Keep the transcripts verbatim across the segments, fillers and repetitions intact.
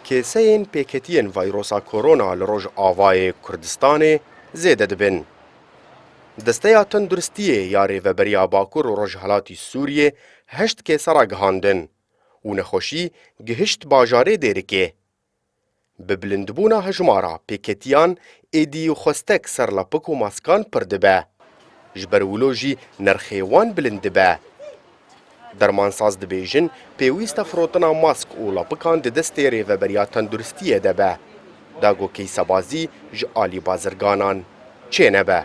Kêseyên pêketiyên vayrosa korona li Rojavayê Kurdistanê zêde dibin. Desteya Tenduristiyê ya Rêveberiya Bakur û Rojhilatî Sûriyê heşt kêse ragihandin û nexweşî gihişt bajarê Dêrikê. Bi bilindbûna hejmara pêketiyan êdî xwestek ser lapik û maskan pir dibe. Ji ber wilo jî nirxê wan bilind dibe. Dermansaz dibêjin, pêwîst e firotina mask û lapikan di destê Rêveberiya Tenduristiyê de be, da ku keysebazî ji alî bazirganan çênebe.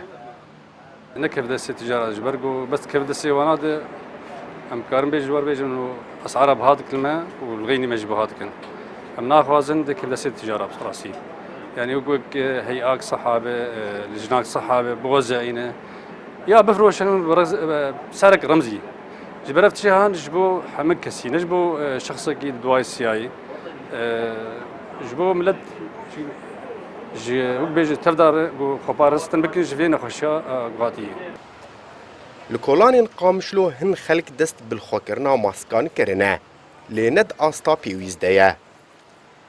Nekeve destê tîcara, ji ber ku bes dikeve destê wana de, em karin bê ji wer bêjin û esara biha dikin me û li xeynî me jî biha dikin. Em naxwazin dikeve destê tîcara bi rastî. Yanî wek, wek, e, hey'ak siha be, e, lijnak siha be, bi wezeyî ne. Ya bifroşin bi rez-, e, serek remzî. Ji ber ev tiştê han ji bo hemik kesî, ne ji bo, e, şexsekî di duayê siyayî. E, ji bo milet, ji, ji, wek bêje tevdar ku xweparastin bikin ji vê nexweşiya, e, guhatiyê. Li kolanên Qamişlo hin xelk dest bi lixwekirina maskan kirine, lê ne di asta pêwîst de ye.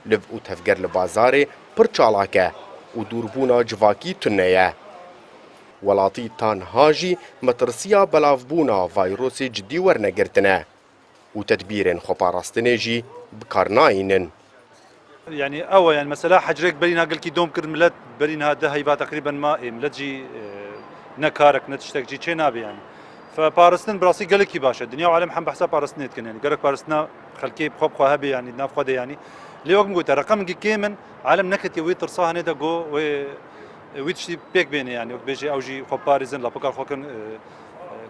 Liv û tevger li bazarê pir çalak e û dûrbûna civakî tune ye. Welatî ta niha jî metirsiya belavbûna vayrosê cidî wernegirtine û tedbîrên xweparastinê jî bi kar nayînin. Yanî ew e, yanî mesela hecrêk berî niha gelkî dom kir, milet berî niha deh heyva teqrîben ma, ê, milet jî, e, ne karek ne tiştek jî çê nabe yanî. Fe parastin bi rastî gelekî baş e. Dinya û alem hem behsa parastinê dikin yanî. Gerek parastina xelkê bi xwe bi xwe hebe yanî, di nav xwe de yanî. Lê wek min gote, reqemekî kêm in, alem neketiye wê tirsa hene de go wê, wî tiştî pêk bêne yanî. Wek bêjê ew jî xwe parêzin, lapika xwe kin, e, e,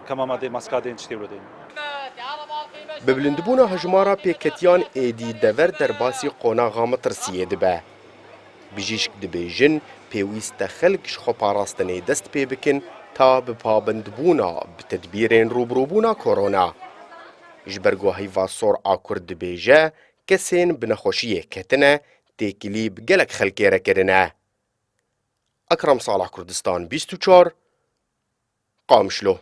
kemama dê, maska dên, tiştê wilo dên. Bi bilindbûna hejmara pêketiyan êdî dever derbasî qonaxa metirsiyê dibe. Bijîşk dibêjin, pêwîst e xelk ji xweparastinê dest pê bikin ta bi pabindbûna bi tedbîrên rûbirûbûna korona. Ji ber ku heyva sor a Kurd dibêje, kesên bi nexweşiyê ketine, têkilî bi gelek xelkê re kirine. Ekrem Salah, Kurdistan bîst û çar, Qamişlo.